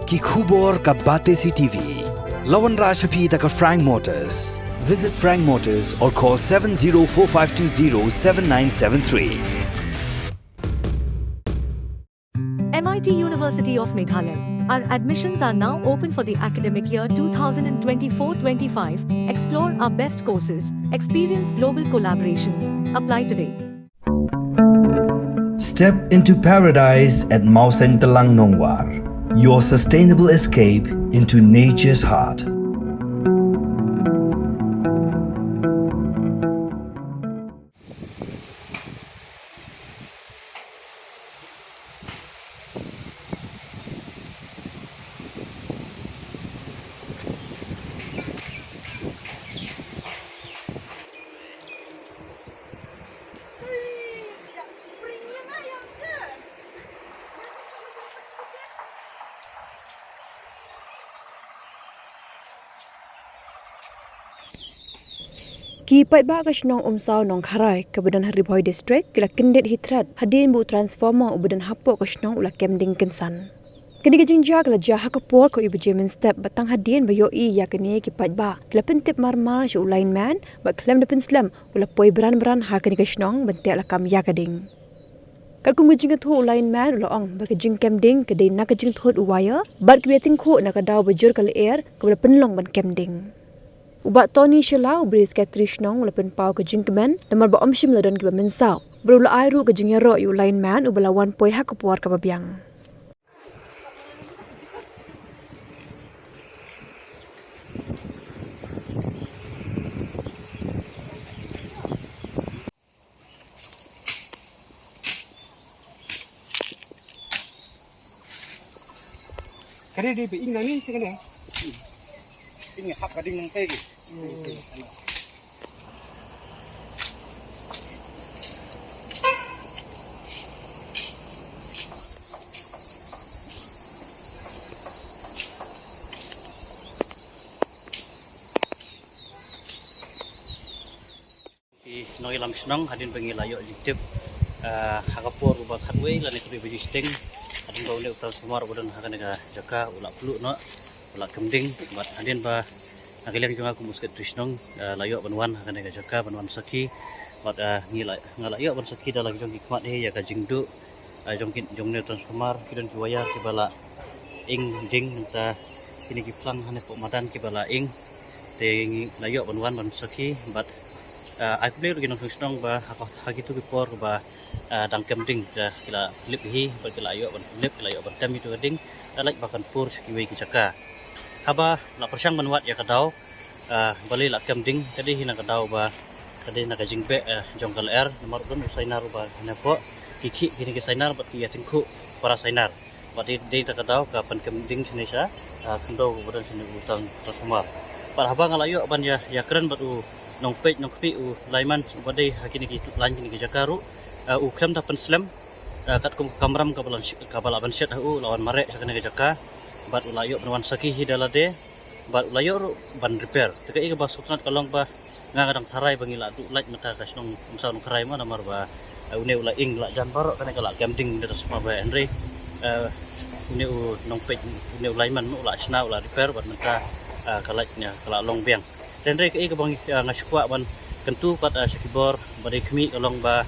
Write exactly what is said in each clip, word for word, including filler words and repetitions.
Ki khubor ka Batesi T V. La wanrah sha phi da ka Frank Motors. Visit Frank Motors or call seven zero four five two zero seven nine seven three. M I T University of Meghalaya. Our admissions are now open for the academic year two thousand twenty-four twenty-five. Explore our best courses, experience global collaborations. Apply today. Step into paradise at Mawsyntelang Nongwar, your sustainable escape into nature's heart. Ki paidbah ka shnong Umsaw Nongkharai kaba don ha Ri Bhoi District ki la kyndit hi thret hadien ba u transformer uba don hapoh ka shnong u la kem ding kynsan. Kane ka jingjia ka la jia ha ka por khaw ïa baje mynstep bad tang hadien ba ïohi ïa kane ki paidbah ki la pyntip marmar sha u lineman bad khlem da pynslem u la poi bran bran ha kane ka shnong ban teh lakam ïa ka ding. Katkum ka jingïathuh u lineman u la ong ba ka jingkem ding ka dei na ka jingthut u wire bad kaba ïatyngkhuh na ka daw ba jur ka lyer kaba la pynlong ban kem ding. U Bah Tony Shylla uba dei u Secretary shnong u la pynpaw ka jingkmen namar ba ym shym la don kiba mynsaw bad u la ai ruh ka jingïaroh ïa u lineman uba la wan poi ha ka por kaba biang. Kane dei ba ing nangne se kane. Ing hap ka ding nangtei ki. Ki nongïalam shnong hadien ba ngi la ïoh jingtip, ah, ha ka por uba khatwei lane khatwei baje shiteng, hadien ba une u transformer uba don ha kane ka jaka u la pluh noh, u la kem ding, bad hadien ba na ka liang jong nga kum u Secretary shnong, ah, la ïoh ban wan ha kane ka jaka ban wan sakhi, bad, ah, ngi la, nga la ïoh ban sakhi da la ki jong ki khmat hi ïa ka jingduh, ah, jong ki, jong une u transformer, ki don ki wire kiba la ing ding, mynta kine ki phlang hangne poh madan kiba la ing. Te ngi la ïoh ban wan ban sakhi bad, ah, ai khublei ruh ki nongshong shnong ba ha, ha kito ki por ba, ah, dang kem ding, ah, ki la lip hi bad ki la ïoh ban lip, ki la ïoh ban tem ïa kito ki ding. Da lait ba kan pur sha kiwei ki jaka. Haba la pyrshang ban wad ïa ka daw, ah, balei la kem ding, ka dei hi na ka daw ba ka dei na ka jingbeh, ah, jong ka lyer, namar u don u sainar uba hangne poh, ki khih kine ki sainar bad ki ïatyngkhuh para sainar. Bad dei, dei ta ka daw ka pynkem ding shane sha, ah, khyndew ba don shane u tang transformer. Bad haba nga la ïoh ban ïa, ïakren bad u nongpeit nongkmie u lineman uba dei ha kine ki line kine ki jaka ruh, ah, u khlem da pynslem, ah, katkum ka kamram kaba la, kaba la ban shet ha u, la wan mareh sha kane ka jaka. Bad u la ïoh ban wan sakhi hi da lade. Bad u la ïoh ruh ban repair. Te kaei kaba sngewtynnat ka long ba nga nga dang tharai ba ngi la duh lait mynta ka shnong Umsaw Nongkharai mo namar ba, eh, une u la ing la jan baroh kane ka la kem ding da sma ba hynrei, eh, une u nongpeit une u lineman u la shna u la repair bad mynta, eh, ka lait ne ka la long biang. Te hynrei kaei kaba ngi, eh, nga shu kwah ban kyntu pat, eh, sha ki bor ba dei khmih ka long ba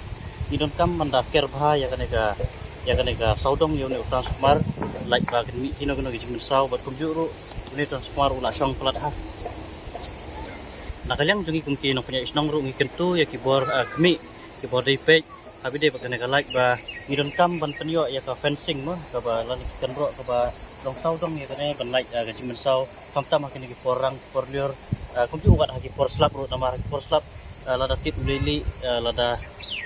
ngi donkam ban da ker bha ïa kane ka, ïa kane ka sawdong ïa une u transformer, lait ba kin mih kino kino ki jingmynsaw bad kumjuh ruh une u transformer u la shong palat ha. Na ka liang jong ngi kum ki nongpynïaid shnong ruh ngi kyntu ïa ki bor, ah, khmih, ki bor dei peit, ha ba dei ba kane ka lait ba ngi donkam ban pynïoh ïa ka fencing mo, kaba lane ki kynroh kaba long sawdong ïa kane ban lait, ah, ka jingmynsaw, khamtam ha kine ki por rang, ki por lyiur, ah, kumjuh wat ha ki por slap ruh namar ha ki por slap, ah, lada tit u leilieh, ah, lada,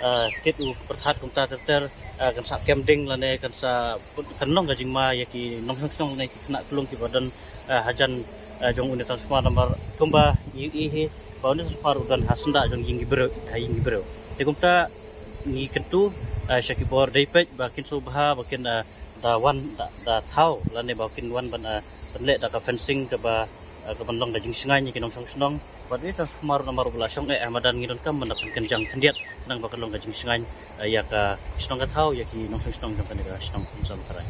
ah, tit u pyrthat kumta ter ter, ah, kan sa kem ding lane kan sa, kan long ka jingma ïa ki nongshong shnong ne ki khynnah khulung kiba don, ah, hajan, ah, jong une u transformer namar kumba ngi ïohi hi ba une u transformer u don ha syndah jong ïing ki briew, ha ïing ki briew. Te kumta ngi kyntu, ah, sha ki bor dei peit ba kin sngewbha ba kin, ah, da wan da, da thaw lane ba kin wan ban, ah, ban leh da ka fencing kaba, ah, kaban long ka jingshngaiñ ïa ki nongshong shnong. Bad une u transformer namar u la shong eh ha madan ngi donkam ban da pynkynjang khyndiat khnang ba kan long ka jingshngaiñ, eh, ïa ka shnong ka thaw ïa ki nongshong shnong jong kane ka shnong Umsaw Nongkharai.